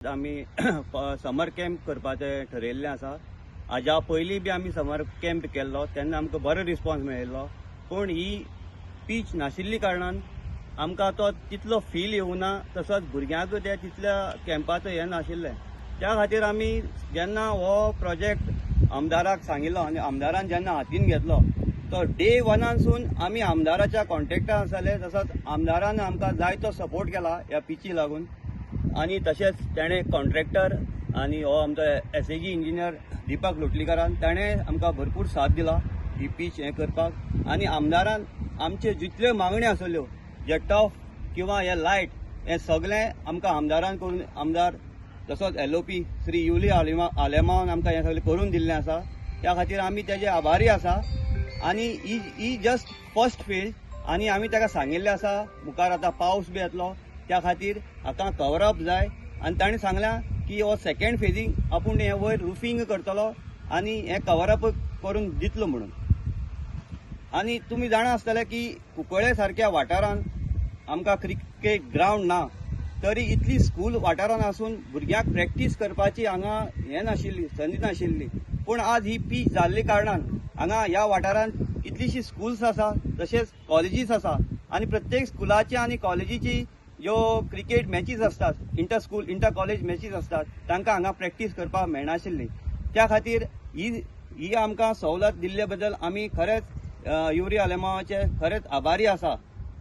आमी summer camp करपाचें ठरयल्लें आसा. हाज्या पयलीं बी आमी समर कॅम्प केल्लो तेन्ना आमकां बरो रिस्पॉन्स मेळिल्लो, पूण ही पीच नाशिल्ली कारणान आमकां तो तितलो फील येवना, तसोच भुरग्यांक ते तितल्या कॅम्पाचो हें नाशिल्लें. त्या खातीर आमी जेन्ना हो प्रोजेक्ट आमदाराक सांगिल्लो आनी आमदारान जेन्ना हातीन घेतलो तो डे वनानसून आमी आमदाराच्या कॉन्टेक्टान आसले. तसोच आमदारान आमकां जायतो सपोर्ट केला ह्या पिची लागून, आनी तशेंच तेणें कॉन्ट्रॅक्टर आनी हो आमचो SAG engineer Deepak लोटलीकारान ताणें आमकां भरपूर साथ दिला ही पीच हें करपाक. आनी आमदारान आमच्यो जितल्यो मागण्यो आसल्यो जे टफ किंवा हे लायट हें सगळें आमकां आमदारान करून, आमदार तसोच LOP Shri Yuli आलेमावन आमकां हें सगळें करून दिल्लें आसा. त्या खातीर आमी तेजे आभारी आसा. आनी ही जस्ट फर्स्ट फेज, आनी आमी ताका सांगिल्लें आसा मुखार आतां पावस बी येतलो त्या खातीर हाका कवरअप जाय. आनी ताणें सांगलां की हो सेकेंड फेजींग आपूण हें वयर रुफींग करतलो आनी हें कवरअप करून दितलो म्हणून. आनी तुमी जाणा आसतले की कुंकळे सारक्या वाठारान आमकां क्रिकेट ग्रावंड ना, तरी इतली स्कूल वाठारान आसून भुरग्यांक प्रॅक्टीस करपाची हांगा हें नाशिल्ली, संदी नाशिल्ली. पूण आज ही पीच जाल्ले कारणान हांगा ह्या वाठारान इतलीशी स्कुल्स आसा, तशेंच कॉलेजीस आसा, आनी प्रत्येक स्कुलाची आनी कॉलेजीची ज्यो क्रिकेट मॅचीस आसतात, inter school inter college matches आसतात, तांकां हांगा प्रॅक्टीस करपाक मेळनाशिल्ली. त्या खातीर ही आमकां सवलत दिल्ले बद्दल आमी खरेंच युरी आलेमावाचे खरेंच आभारी आसा.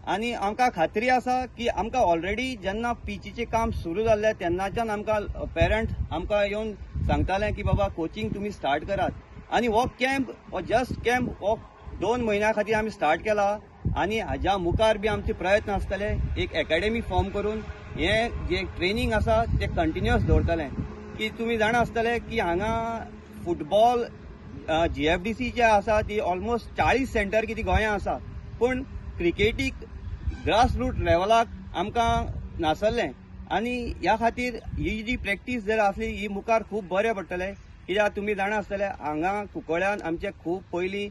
आनी आमकां खात्री आसा की आमकां ऑलरेडी जेन्ना पिचीचें काम सुरू जाल्लें तेन्नाच्यान आमकां पेरंट आमकां येवन सांगताले की बाबा कोचिंग तुमी स्टार्ट करात. आनी हो कॅम्प, हो जस्ट कॅम्प हो 2 म्हयन्या खातीर आमी स्टार्ट केला, आनी हाज्या मुखार बी आमचे प्रयत्न आसतले एक एकेडमी फॉर्म करून हे जे ट्रेनींग आसा ते कंटिन्युअस दवरतले. की तुमी जाणा आसतले की हांगा फुटबॉल GFDC जे आसा ती ऑलमोस्ट 40 सेंटर कितें गोंया आसा, पूण क्रिकेटीक ग्रास रूट लेवलाक आमकां नासलें. आनी ह्या खातीर ही जी प्रॅक्टीस जर आसली ही मुखार खूब बरें पडटलें. कित्याक तुमी जाणा आसतले हांगा कुंकळ्यान आमचे खूब पयलीं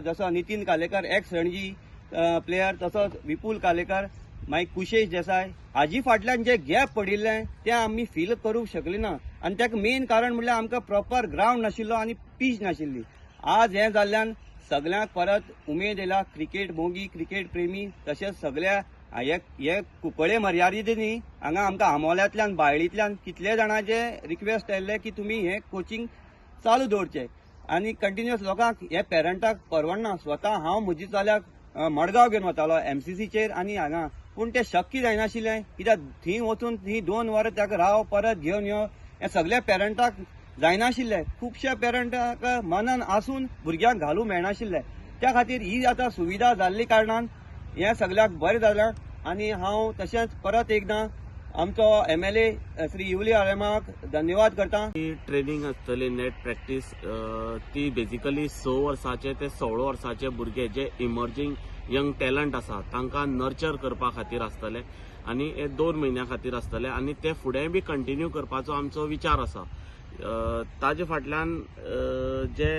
जसो नितीन कालेकर एक्स रणजी प्लेयर, तसोच विपुल कालेकर, मागीर कुशेश देसाय, हाजी फाटल्यान जे गॅप पडिल्लें तें आमी फील करूंक शकली ना. आनी ताका मेन कारण म्हणल्यार आमकां प्रॉपर ग्रावंड नाशिल्लो आनी पीच नाशिल्ली. आज हें जाल्ल्यान सगल्यांक परत उमेद येयला, क्रिकेट मोगी, क्रिकेट प्रेमी, तशेंच सगल्या हे कुंकळे मर्यादीत न्ही, हांगा आमकां आमोल्यांतल्यान बायळींतल्यान कितले जाणांचे रिक्वेस्ट आयिल्ले की तुमी हें कोचिंग चालू दवरचें. आनी कंटिन्युअस लोकांक हे पेरंटाक परवडना. स्वता हांव म्हजी चल्याक मडगांव घेवन वतालो MCCचेर आनी हांगा, पूण तें शक्य जायनाशिल्लें कित्याक थंय वचून थंय 2 वरां ताका राव परत घेवन यो हें सगल्या पेरंटाक जायनाशिल्लें. खुबश्या पेरंटाक मनान आसून भुरग्यांक घालूंक मेळनाशिल्लें. त्या खातीर ही आतां सुविधा जाल्ली कारणान हें सगल्याक बरें जालां. आनी हांव तशेंच परत एकदां आमचो MLA Shri Yuli आलेमाक धन्यवाद करता. ही ट्रेनिंग आसतली नेट प्रॅक्टीस ती बेजिकली 6 वर्साचे ते 16 वर्साचे भुरगे जे इमर्जींग यंग टॅलंट आसा तांकां नर्चर करपा खातीर आसतले, आनी हे 2 म्हयन्या खातीर आसतले, आनी ते फुडें बी कंटिन्यू करपाचो आमचो विचार आसा. ताजे फाटल्यान जे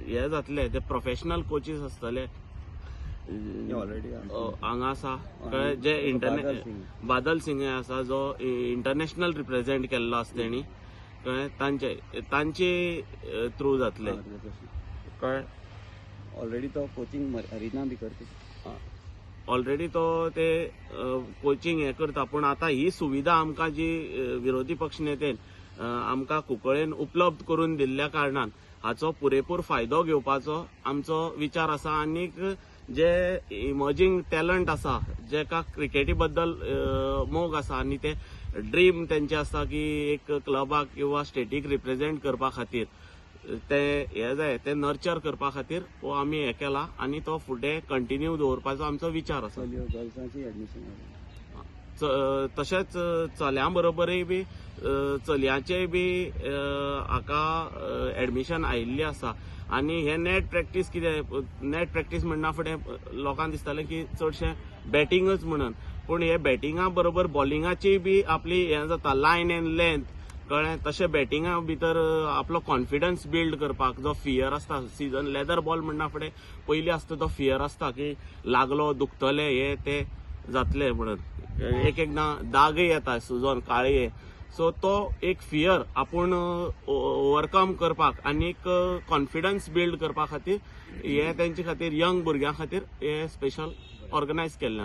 हे जातले ते प्रोफेशनल कोचीस आसतले हांगा आसा, कळ्ळें, जे बादल सिंग आसा जो इंटरनॅशनल रिप्रेझेंट केल्लो आसा तेणी, कळ्ळें, तांचे थ्रू जातले, कळ्ळें. ऑलरेडी तो कोचिंग हरिना बी करता, ऑलरेडी तो ते कोचिंग हें करता. पूण आतां ही सुविधा आमकां जी विरोधी पक्ष नेतेन आमकां कुंकळ्ळेन उपलब्ध करून दिल्ल्या कारणान हाचो पुरेपूर फायदो घेवपाचो आमचो विचार आसा. आनीक जे इमर्जींग टॅलंट आसा जेका क्रिकेटी बद्दल मोग आसा आनी ते ड्रीम तेंचे आसा की एक क्लबाक किंवा स्टेटीक रिप्रेझेंट करपा खातीर ते हे जाय, ते नर्चर करपा खातीर हो आमी हें केला आनी तो फुडें कंटिन्यू दवरपाचो आमचो विचार आसा. तशेंच चल्यां बरोबरूय बी चलयांचेय बी हाका एडमिशन आयिल्लें आसा. आनी हे नेट प्रॅक्टीस कितें, नेट प्रॅक्टीस म्हणना फुडें लोकांक दिसतालें की चडशें बॅटिंगच म्हणून, पूण हे बॅटिंगा बरोबर बॉलिंगाची बी आपली हें जाता, लायन एंड लेंथ, कळ्ळें. तशें बॅटिंगा भितर आपलो कॉन्फिडन्स बिल्ड करपाक जो फियर आसता, सिजन लेदर बॉल म्हणना फुडें पयलीं आसता तो फियर आसता की लागलो दुखतलें हे ते जातलें म्हणून, एक एकदां दागय येता सुजोन काळये. सो तो एक फियर आपूण ओवरकम करपाक आनीक कॉन्फिडन्स बिल्ड करपा खातीर हे तेंचे खातीर, यंग भुरग्यां खातीर हे स्पेशल ऑर्गनायज केल्लें आसा.